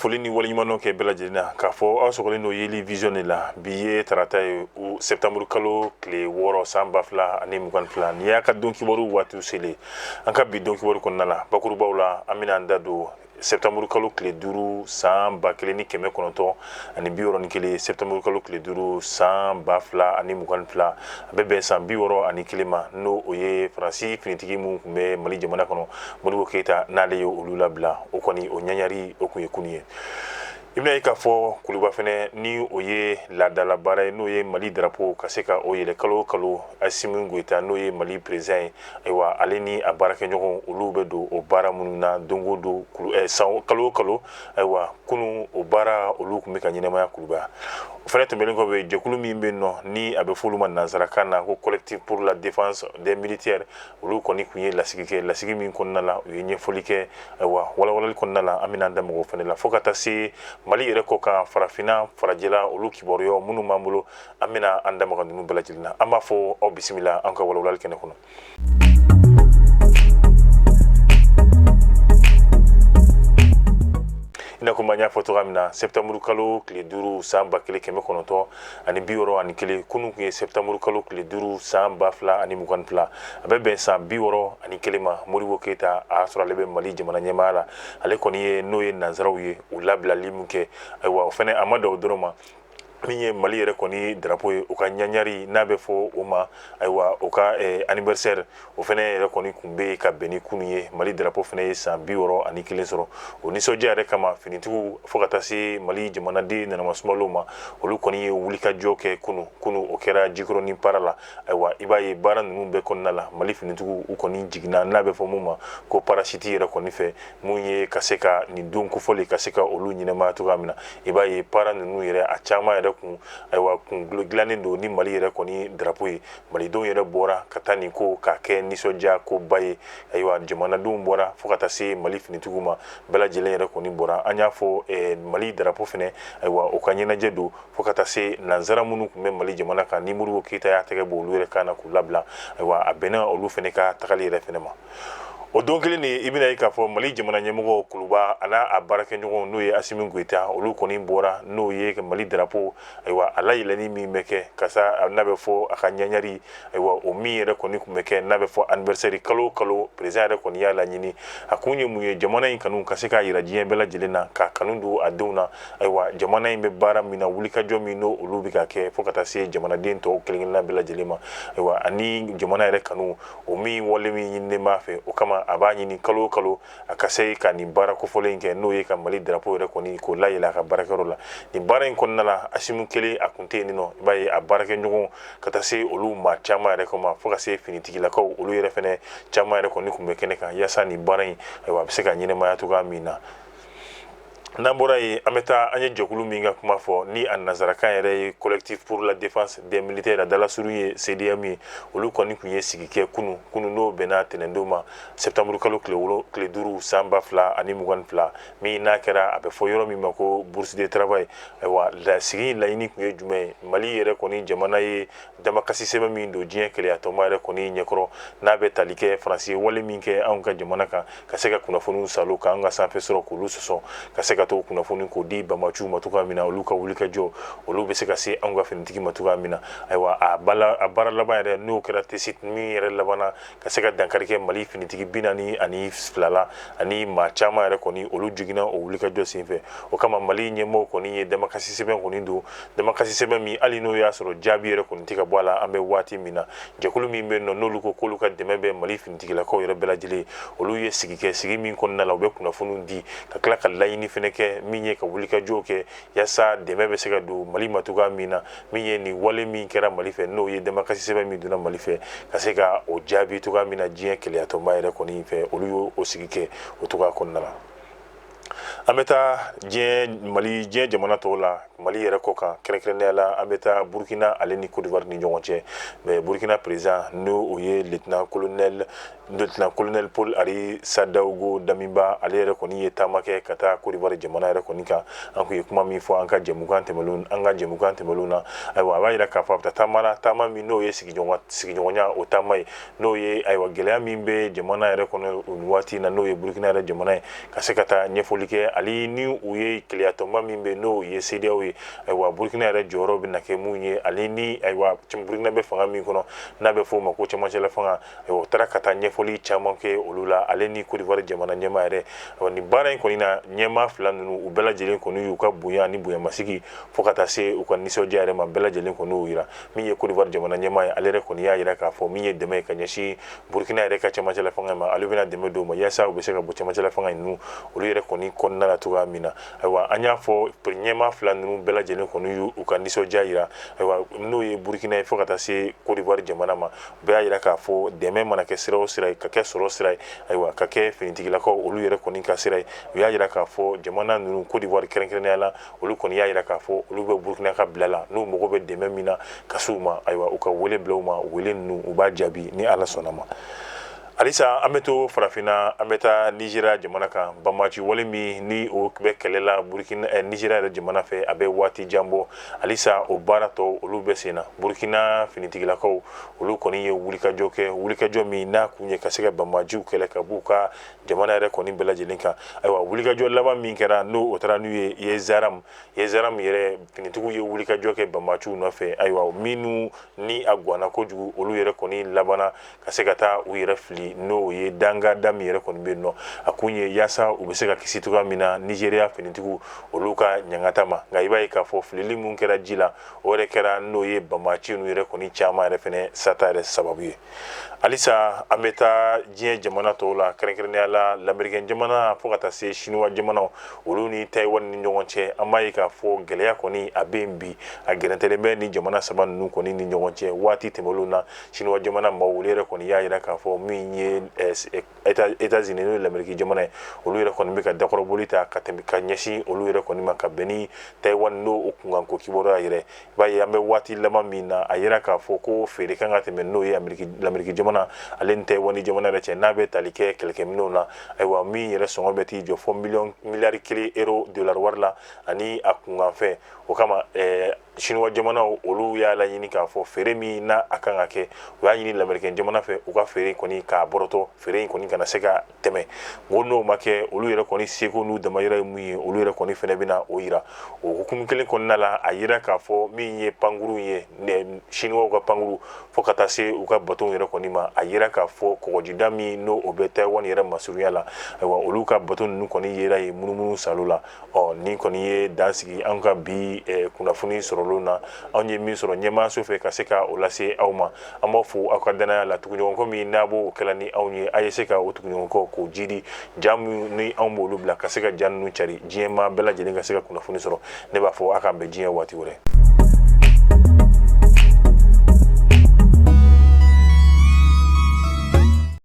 foli ni waleɲumandɔn kɛ bɛɛ lajɛlen na k'a fɔ aw sɔgɔlen don Yeli Vision de la. Bi ye tarata ye, septembre kalo tile 6, san 2022. Nin y'a ka don kibaru waatiw selen. An ka bi don kibaru kɔnɔna la, bakurubaw la, an bɛna an da don septembre kalo tile 5, san 1961, septembre kalo tile 5, san 2022, a bɛ bɛn san 61 ma, n'o o ye Faransi finitigi minnu tun bɛ Mali jamana kɔnɔ, Modibo Keyita n'ale ye olu labila. O kɔni, o ɲaɲari o kun ye kunun ye. I bɛna ye k'a fɔ Kuluba fɛnɛ, ni o ye laadala baara ye, n'o ye Mali drapeau ka se ka o yɛlɛ kalo o kalo, Asimi Goyita, n'o ye Mali président ye, ayiwa, ale ni a baarakɛɲɔgɔn, olu bɛ don o baara minnu na don o don, san kalo o kalo. Ayiwa, kunun o baara olu tun bɛ ka ɲɛnamaya Kuluba. O fana tɛmɛnen kɔfɛ, jɛkulu min bɛ nɔ ni a bɛ f'olu ma nansarakan na ko Collectif pour la défense des militaires, olu kɔni tun ye lasigi kɛ. Lasigi min kɔnɔna la, u ye ɲɛfɔli kɛ. Ayiwa, walawalali kɔnɔna la, an bɛna an da mɔgɔw fana la, fo ka taa se Mali yɛrɛ kɔ kan, farafinna, farajɛla, olu kibaruyaw minnu b'an bolo, an bɛna an da maga ninnu bɛɛ lajɛlen na. An b'a fɔ aw bisimila an ka walawalali kɛnɛ kɔnɔ. I n'a komi an y'a fɔ cogoya min na, septembre kalo tile 5, san 1961, kunun tun ye septembre kalo tile 5, san 2022, a bɛ bɛn san 61 ma. Modibo Keyita, a y'a sɔrɔ ale bɛ Mali jamana ɲɛmaaya la. Ale kɔni ye, n'o ye nansaraw ye, u labilali min kɛ, ayiwa, o fana a ma dan o dɔrɔn ma. Min ye Mali yɛrɛ kɔni drapeau ye, o ka ɲaɲari n'a bɛ fɔ o ma, ayiwa, o ka anniversaire, o fana yɛrɛ kɔni kun bɛ ka bɛn ni kunun ye. Mali drapeau fana ye san 61 sɔrɔ. O nisɔndiya yɛrɛ kama, finitigiw fo ka taa se Mali jamanaden nanamasumalaw ma, olu kɔni ye wulikajɔ kɛ kunun. Kunun o kɛra Jikɔrɔni para la. Ayiwa, i b'a ye baara ninnu bɛɛ kɔnɔna la, Mali finitigiw u kɔni jiginna n'a bɛ fɔ mun ma ko parachute yɛrɛ kɔni fɛ, mun ye ka se ka nin don kofɔli ka se ka olu ɲɛnamaya cogoya min na. I b'a ye para ninnu yɛrɛ, a caman yɛrɛ kun, ayiwa, kun dilannen don ni Mali yɛrɛ kɔni drapeau ye. Malidenw yɛrɛ bɔra ka taa nin ko k'a kɛ nisɔndiya koba ye. Ayiwa, jamanadenw bɔra fo ka taa se Mali finitigiw ma, bɛɛ lajɛlen yɛrɛ kɔni bɔra. An y'a fɔ Mali drapeau fɛnɛ, ayiwa, o ka ɲɛnajɛ don, fo ka taa se nansara minnu tun bɛ Mali jamana kan, ni Modibo Keyita y'a tɛgɛ bɔ olu yɛrɛ kan na k'u labila, ayiwa, a bɛnna olu fɛnɛ ka tagali yɛrɛ fɛnɛ ma. O don kelen de, i bɛna ye k'a fɔ Mali jamana ɲɛmɔgɔ Kuluba, a n'a a baarakɛɲɔgɔnw, n'o ye Asimi Goyita, olu kɔni bɔra, n'o ye Mali drapeau, ayiwa, a layɛlɛnni min bɛ kɛ ka sa n'a bɛ fɔ a ka ɲaɲari, ayiwa, o min yɛrɛ kɔni tun bɛ kɛ n'a bɛ fɔ anniversaire kalo o kalo, président yɛrɛ kɔni y'a laɲini. A kun ye mun ye? Jamana in kanu ka se k'a yira diɲɛ bɛɛ lajɛlen na, k'a kanu don a denw na. Ayiwa, jamana in bɛ baara min na, wulikajɔ min n'o olu bɛ ka kɛ, fo ka taa se jamanaden tɔw kelen-kelenna bɛɛ lajɛlen ma, ayiwa, ani jamana yɛrɛ kanu, o min wale min ɲininen b'a fɛ, o kama a b'a ɲini kalo o kalo a ka se ka nin baara kofɔlen kɛ, n'o ye ka Mali drapeau yɛrɛ kɔni k'o layɛlɛ a ka baarakɛyɔrɔ la. Nin baara in kɔnɔna la, Asimi kelen a kun tɛ yen nɔ. I b'a ye a baarakɛɲɔgɔn ka taa se olu maa caman yɛrɛ kɔma, fo ka se finitigilakaw, olu yɛrɛ fɛnɛ caman yɛrɛ kɔni kun bɛ kɛnɛ kan, yaasa nin baara in, ayiwa, a bɛ se ka ɲɛnamaya cogoya min na. N'an bɔra yen, an bɛ taa an ye jɛkulu min ka kuma fɔ, ni a nansarakan yɛrɛ ye Collectif pour la défense des militaires, a dalasurun ye CDM ye, olu kɔni tun ye sigi kɛ kunun. Kunun n'o bɛnna tɛnɛndon ma, septembre kalo tile 5, san 2022, min n'a kɛra a bɛ fɔ yɔrɔ min ma ko bourse de travail. Ayiwa, sigi in laɲini tun ye jumɛn ye? Mali yɛrɛ kɔni jamana ye damakasi sɛbɛn min don diɲɛ kelenyatɔnba yɛrɛ kɔni ɲɛkɔrɔ, n'a bɛ tali kɛ Faransi ye wale min kɛ anw ka jamana kan, ka se ka kunnafoniw salo k'an ka sanfɛ sɔrɔ k'olu sɔsɔ, ka se ka to kunnafoni k'o di bamaciw ma cogoya min na, olu ka wuli ka jɔ, olu bɛ se ka se anw ka finitigi ma cogoya min na. Ayiwa, a baara laban yɛrɛ, n'o kɛra Tessit, min yɛrɛ labanna ka se ka dankari kɛ Mali finitigi 42 la, ani maa caman yɛrɛ kɔni olu joginna o wulikajɔ senfɛ. O kama Mali ɲɛmɔgɔw kɔni ye damakasi sɛbɛn kɔni don, damakasi sɛbɛn min hali n'o y'a sɔrɔ jaabi yɛrɛ kɔni tɛ ka bɔ a la an bɛ waati min na. Jɛkulu min bɛ yen nɔ, n'olu ko k'olu ka dɛmɛ bɛ Mali finitigilakaw yɛrɛ bɛɛ lajɛlen, olu ye sigi kɛ, sigi min kɔnɔna la u bɛ kunnafoniw di, ka tila ka laɲini fɛnɛ kɛ, min ye ka wulikajɔw kɛ yaasa dɛmɛ bɛ se ka don Mali ma cogoya min na, min ye nin wale min kɛra Mali fɛ, n'o ye damakasi sɛbɛn min donna Mali fɛ, ka se ka o jaabi cogoya min na diɲɛ kelenyatɔnba yɛrɛ kɔni fɛ. Olu y'o sigi kɛ o cogoya kɔnɔna la. An bɛ taa diɲɛ Mali diɲɛ jamana tɔw la, Mali yɛrɛ kɔ kan, kɛrɛnkɛrɛnnenya la an bɛ taa Burkina ale ni Côte d'Ivoire ni ɲɔgɔn cɛ. Mais Burkina président, n'o o ye lieutenant colonel Paul Henri Sandaogo Damiba, ale yɛrɛ kɔni ye taama kɛ ka taa Côte d'Ivoire jamana yɛrɛ kɔni kan. An kun ye kuma min fɔ an ka jɛmukan tɛmɛnlenw na, ayiwa, a b'a yira k'a fɔ a bɛ taa taama la, taama min n'o ye sigiɲɔgɔnya o taama ye, n'o ye, ayiwa, gɛlɛya min bɛ jamana yɛrɛ kɔnɔ nin waati in na, n'o ye Burkina yɛrɛ jamana ye, ka se ka taa ɲɛfɔli kɛ. kɛ, ale ni u ye kelenyatɔnba min bɛ, n'o ye CEDEAO ye. Ayiwa, Burukina yɛrɛ jɔyɔrɔ bɛna kɛ mun ye, ale ni ayiwa Burukina bɛ fanga min kɔnɔ, n'a bɛ fɔ o ma ko cɛmancɛla fanga. Ayiwa, u taara ka taa ɲɛfɔli caman kɛ olu la, ale ni Côte d'Ivoire jamana ɲɛmaa yɛrɛ. Ayiwa, nin baara in kɔni na, ɲɛmaa fila ninnu, u bɛɛ lajɛlen kɔni y'u ka bonya ni bonyamasigi fo ka taa se u ka nisɔndiya yɛrɛ ma, bɛɛ lajɛlen kɔni y'o yira. Min ye Côte d'Ivoire jamana ɲɛmaa ye, ale yɛrɛ kɔni y'a yira k'a fɔ min ye dɛmɛ ye ka ɲɛsin Burukina yɛrɛ ka cɛmancɛla fanga ma, ale bɛna dɛmɛ d'u ma yaasa u bɛ se ka bɔ cɛmancɛla fanga ninnu olu yɛrɛ kɔni kɔnɔna la cogoya min na. Ayiwa, an y'a fɔ, ɲɛmaa fila ninnu bɛɛ lajɛlen kɔni y'u ka nisɔndiya yira. Ayiwa, n'o ye Burukina ye fo ka taa se Côte d'Ivoire jamana ma, bɛɛ y'a yira k'a fɔ dɛmɛ mana kɛ sira o sira ye, ka kɛ sɔrɔ sira ye, ayiwa, ka kɛ finitigilakaw olu yɛrɛ kɔni ka sira ye, u y'a yira k'a fɔ jamana ninnu, Côte d'Ivoire kɛrɛnkɛrɛnnenya la, olu kɔni y'a yira k'a fɔ olu bɛ Burukina ka bila la. N'u mago bɛ dɛmɛ min na ka s'u ma, ayiwa, u ka wele bila u ma, wele ninnu u b'a jaabi ni Ala sɔnna ma. Halisa an bɛ to farafinna, an bɛ taa Nizeriya jamana kan. Banbaanci wale min ni o bɛ kɛlɛ la Burukina, Nizeriya yɛrɛ jamana fɛ, a bɛ waati jan bɔ, halisa o baara tɔ olu bɛ sen na. Burukina finitigilakaw olu kɔni ye wulikajɔ kɛ, wulikajɔ min n'a kun ye ka se ka banbaanciw kɛlɛ ka b'u ka jamana yɛrɛ kɔni bɛɛ lajɛlen kan. Ayiwa, wulikajɔ laban min kɛra, n'o o taara n'u ye Yezaram, Yezaram yɛrɛ finitigiw ye wulikajɔ kɛ banbaanciw nɔfɛ. Ayiwa, minnu ni a gwanna kojugu, olu yɛrɛ kɔni labanna ka se ka taa u yɛrɛ fili, n'o ye dangada min yɛrɛ kɔni bɛ yen nɔ. A kun ye yaasa u bɛ se ka kisi cogoya min na Nizeriya finitigiw olu ka ɲangata ma. Nka i b'a ye k'a fɔ filili min kɛra ji la, o yɛrɛ kɛra n'o ye banbaanci ninnu yɛrɛ kɔni caman yɛrɛ fɛnɛ sata yɛrɛ sababu ye. Halisa an bɛ taa diɲɛ jamana tɔw la, kɛrɛnkɛrɛnnenya la lamerikɛn jamana fo ka taa se siniwa jamanaw olu ni Taïwan ni ɲɔgɔn cɛ. An b'a ye k'a fɔ gɛlɛya kɔni a bɛ yen bi, a gɛrɛntɛlen bɛ ni jamana saba ninnu kɔni ni ɲɔgɔn cɛ. Waati tɛmɛnlenw na, siniwa jamana maaw olu yɛrɛ kɔni y'a yira k'a fɔ min ye États-Unis, n'o ye lameriki jamana ye, olu yɛrɛ kɔni bɛ ka dakɔrɔboli ta ka tɛmɛ ka ɲɛsin olu yɛrɛ kɔni ma ka bɛn ni Taïwan n'o kunkanko kibaruya yɛrɛ. I b'a ye an bɛ waati laban min na, a yira k'a fɔ ko feere kan ka tɛmɛ n'o ye lameriki jamana ale ni Taïwan jamana yɛrɛ cɛ, n'a bɛ tali kɛ kɛlɛkɛminɛnw na. Ayiwa, min yɛrɛ sɔngɔ bɛ t'i jɔ fo miliyɔn miliyari kelen euro dollar wari la ani a kunkanfɛn. O kama siniwa jamanaw olu y'a laɲini k'a fɔ feere min n'a a kan ka kɛ, u y'a ɲini lamerikɛn jamana fɛ u ka feere kɔni k'a bɔrɔtɔ, feere in kɔni kana se ka tɛmɛ. Ko n'o ma kɛ, olu yɛrɛ kɔni seko n'u damayira ye mun ye, olu yɛrɛ kɔni fɛnɛ bɛna o yira. O hukumu kelen kɔnɔna la, a yira k'a fɔ min ye pankuru ye, siniwaw ka pankuru fo ka taa se u ka batonw yɛrɛ kɔni ma, a yira k'a fɔ kɔgɔjida min n'o o bɛ Taïwan yɛrɛ masurunya la, ayiwa, olu ka baton ninnu kɔni yera ye munumunu salo la. Ɔ, nin kɔni ye dan sigi an ka bi kunnafoni sɔrɔlenw na. Anw ye min sɔrɔ ɲɛmaaso fɛ ka se ka o lase aw ma, an b'aw fo aw ka danaya la. Tuguɲɔgɔnkɔ min n'a b'o kɛla ni anw ye, a ye se ka o tuguɲɔgɔnkɔ k'o jidi ja min ni anw b'olu bila ka se ka ja ninnu cari diɲɛ maa bɛɛ lajɛlen ka se ka kunnafoni sɔrɔ. Ne b'a fɔ a k'an bɛn diɲɛ waati wɛrɛ.